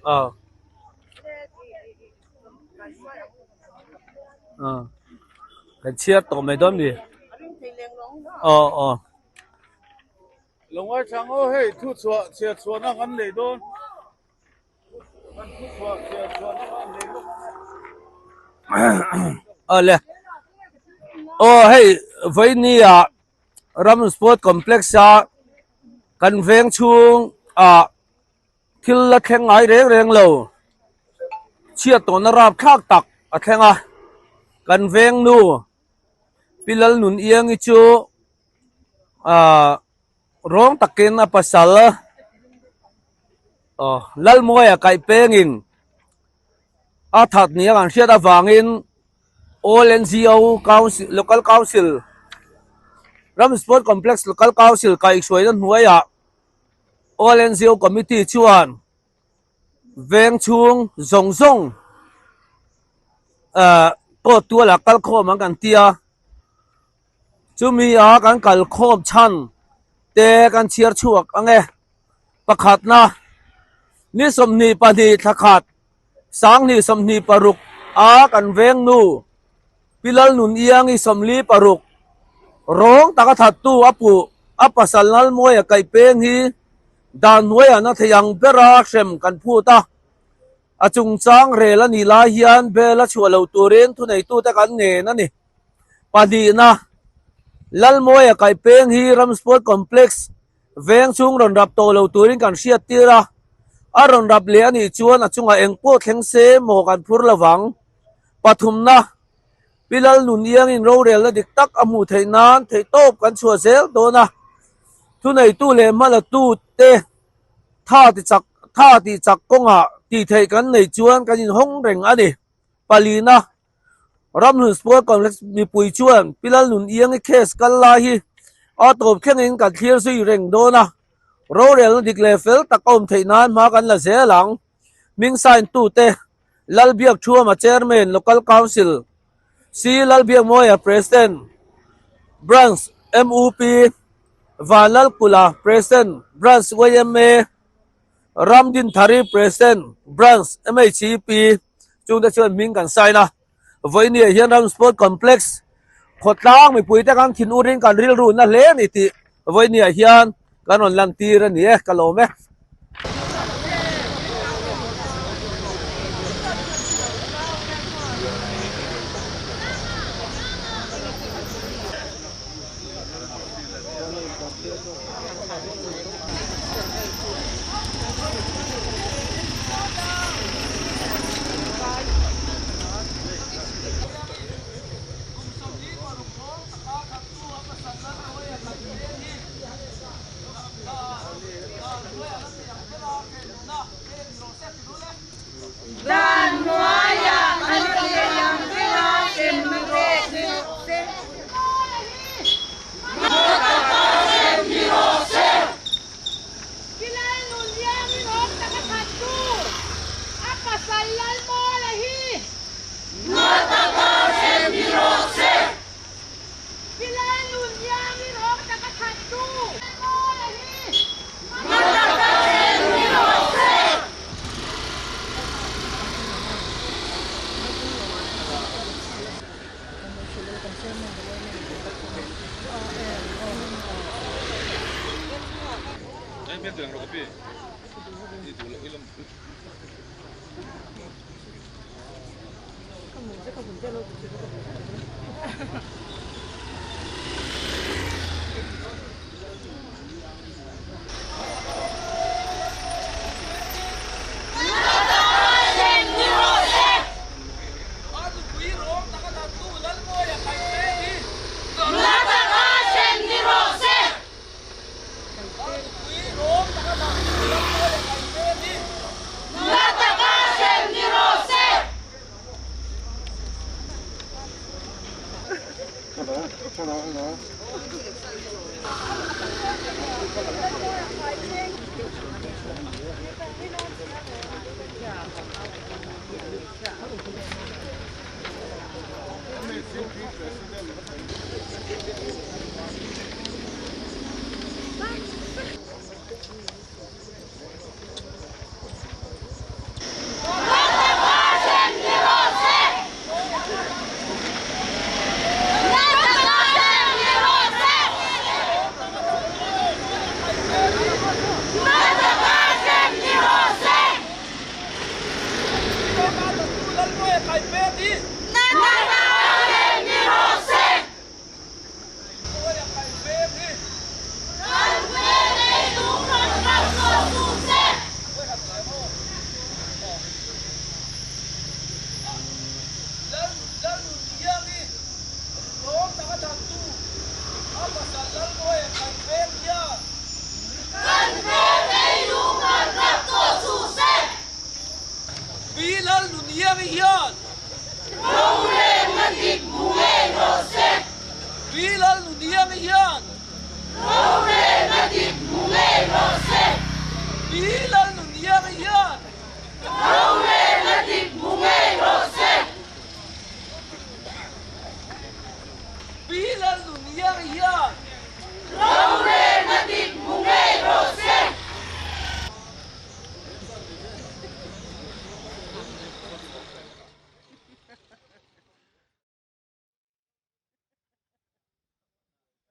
Ah. Ah. Kan chhiar tawh mai dawn mi. Aw aw. Lo ngaithla ngaw hei thu chhuah chhiar chhuahna kan nei dawn. Kan thu chhuah chhiar chhuahna kan nei lawk ang e. Awle. Aw hei vawinia ram sport complex a kan veng chhung ah thil la thleng ngai reng reng lo chhiat tawhna rapthlak tak a thleng a kan veng nu Pi Lalnun Iangi chu ah rawng takin a pasal aw Lalmawia kaih pengin a that nia kan hriat avangin All NGO Council Local Council Ram Sport Complex Local Council kaihhruaina hnuaiah All NGO Committee chuan veng chhung zawng zawng ah court tualah kal khawm ang kan ti a chumi a kan kal khawm chhan te kan chhiar chhuak ang e pakhatna ni 22 thla khat sanghnih 26 a kan veng nu Pi Lalnun Iangi 46 rawng taka thattu a puh a pasal Lalmawia kaih peng hi dan hnuaiah na thei ang bera hrem kan phut a a chungchang rel a nih lai hian bel a chhuah lo turin thuneitute kan ngen a ni pahnihna Lalmawia kaih peng hi Ram Sport Complex veng chhung rawn rap tawh lo turin kan hriat tir a a rawn rap leh a nih chuan a chungah eng pawh thleng se maw kan phur lovang pathumna Pi Lalnun Iangin rorelna dik tak a hmuh theih nan theihtawp kan chhuah zel dawn a thuneitu leh hmalatu te tha ti chak tha tih chak kawngah tih theih kan nei chuan kan inhawng reng a ni palina Ramhlun Sport Complex mipui chuan Pi Lalnun Iangi case kal lai hi a tawp thlengin kan thlir zui reng dawn a rorelna dik leh fel tak a awm theih nan hma kan la zel ang hming sign tute Lalbiak Thuama Chairman Local Council C Lalbiakmawia President Branch MUP Vanlalkula President Branch YMA Ramdinthari President Branch MHEP chungte chuan hming kan sign a vawinia hian Ram Sport Complex khawtlang mipuite kan thin urin kan rilru na hle a ni tih vawinia hian kan rawn lan tir a ni e ka lawm e. Dan hnuaiah an thei ang bera hremna pek ni rawh se. Pilal nun liangin awm tak a thattu a pasal Lalmawla hi Pilal nun liangin awm tak a thattu Lalmawla hi Hello, hello. Pi Lalnuniangi hian Rorelna dik hmu ngei rawh se. Pi Lalnuniangi hian Rorelna dik hmu ngei rawh se. Pi.